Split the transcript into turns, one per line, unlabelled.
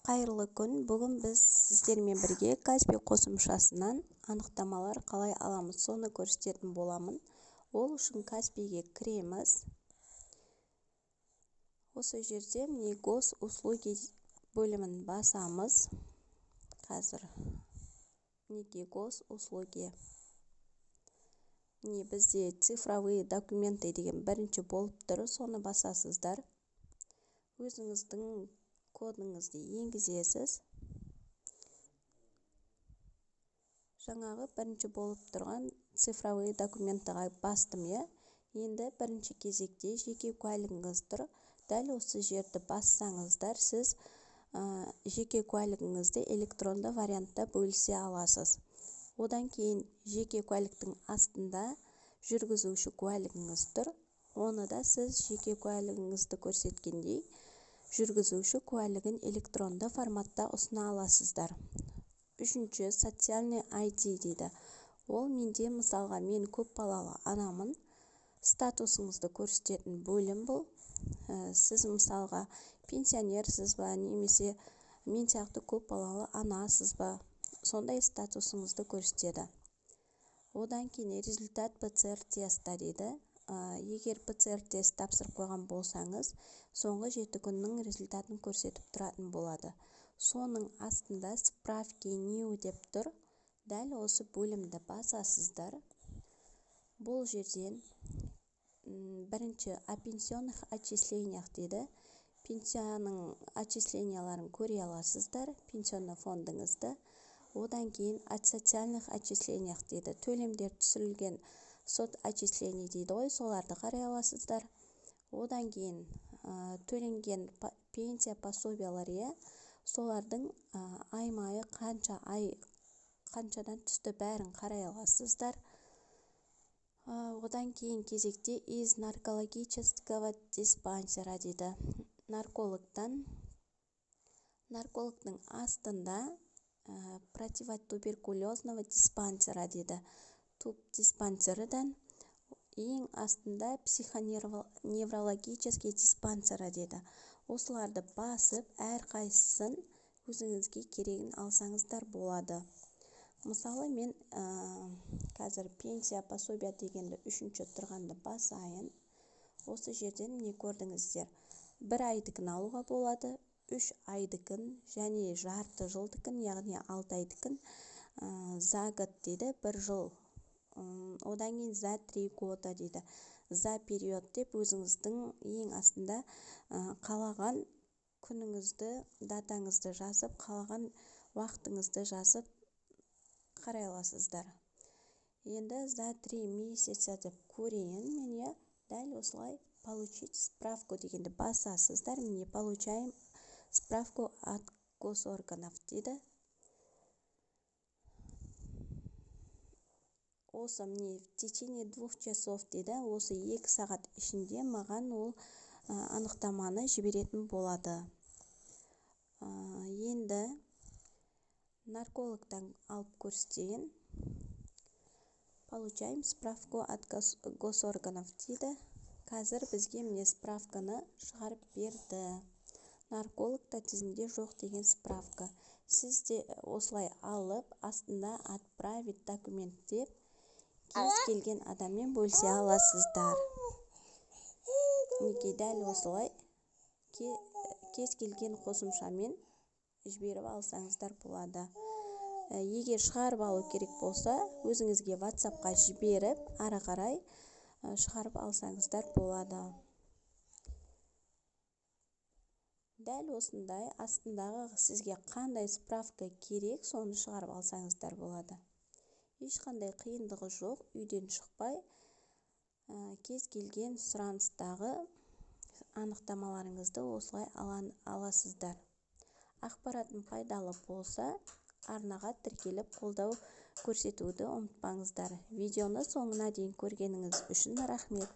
Қайырлы күн! Бүгін біз сіздермен бірге Каспи қосымшасынан анықтамалар қалай аламыз, соны көрсететін боламын. Ол үшін Каспиге кіреміз. Осы жерде, міне, «Госуслуги» бөлімін басамыз. Қазір, мінекей, «Госуслуги». Міне, бізде «Цифровые документы» деген бірінші болып тұр, соны басасыздар. Өзіңіздің кодыңызды енгізесіз. Жаңағы бірінші болып тұрған «Цифровые документы» ға бастым, иә. Енді бірінші кезекте жеке куәлігіңіз тұр. Дәл осы жерді бассаңыздар, сіз жеке куәлігіңізді электронды вариантта бөлісе аласыз. Одан кейін жеке куәліктің астында жүргізуші куәлігіңіз тұр. Оны да сіз жеке куәлігіңізді көрсеткендей, жүргізуші куәлігін электронды форматта ұсына аласыздар. Үшінші, «Социальный ID» дейді. Ол менде, мысалға, мен көпбалалы анамын. Статусыңызды көрсететін бөлім бұл. Сіз, мысалға, пенсионерсіз ба немесе мен сияқты көпбалалы анасыз ба, сондай статусыңызды көрсетеді. Одан кейін «Результат ПЦР теста» дейді. Егер ПЦР тест тапсырып қойған болсаңыз, соңғы 7 күннің результатын көрсетіп тұратын болады. Соның астында «Справки НИУ» деп тұр. Дәл осы бөлімді басасыздар. Бұл жерден бірінші «О пенсионных отчислениях» дейді. Пенсияның отчисленияларын көре аласыздар, пенсионный фондыңызды. Одан кейін «О социальных отчислениях» дейді. Төлемдер түсірілген, соцотчисление дейді ғой, соларды қарай аласыздар. Одан кейін төленген пенсия, пособиялар, иә, солардың айма-ай, қанша ай, қаншадан түсті, бәрін қарай аласыздар. Одан кейін кезекте «Из наркологического диспансера» дейді, наркологтан. Наркологтың астында «Противотуберкулезного диспансера» дейді, тубдиспансерден. Ең астында «Психоневрологический диспансера» дейді. Осыларды басып, әрқайсысын өзіңізге керегін алсаңыздар болады. Мысалы, мен қазір «Пенсия, пособия» дегенді, үшінші тұрғанды басайын. Осы жерден, міне, көрдіңіздер, бір айдікін алуға болады, 3 айдікін және жарты жылдікін, яғни 6 айдікін. «За год» дейді, бір жыл. Одан кейін «За 3 года» дейді. «За период» деп өзіңіздің ең астында қалаған күніңізді, датаңызды жазып, қалаған уақытыңызды жазып қарай аласыздар. Енді «За 3 месяца» деп көрейін мен, иә. Дәл осылай «Получить справку» дегенді басасыздар. Міне, «Получаем справку от госорганов» дейді. Осы, міне, «В течение 2 часов» дейді. Осы 2 сағат ішінде маған ол анықтаманы жіберетін болады. Енді наркологтан алып көрсетейін. «Получаем справку от госорганов» дейді. Қазір бізге, міне, справканы шығарып берді. Наркологта тізімде жоқ деген справка. Сіз де осылай алып, астында «Отправить документ» деп, кез келген адаммен бөлісе аласыздар. Мінекей, дәл осылай кез келген қосымшамен жіберіп алсаңыздар болады. Егер шығарып алу керек болса, өзіңізге Ватсапқа жіберіп, ары қарай шығарып алсаңыздар болады. Дәл осындай астындағы сізге қандай справка керек, соны шығарып алсаңыздар болады. Ешқандай қиындығы жоқ. Үйден шықпай, кез келген сұраныстағы анықтамаларыңызды осылай аласыздар. Ақпаратым пайдалы болса, арнаға тіркеліп, қолдау көрсетуді ұмытпаңыздар. Видеоны соңына дейін көргеніңіз үшін рахмет.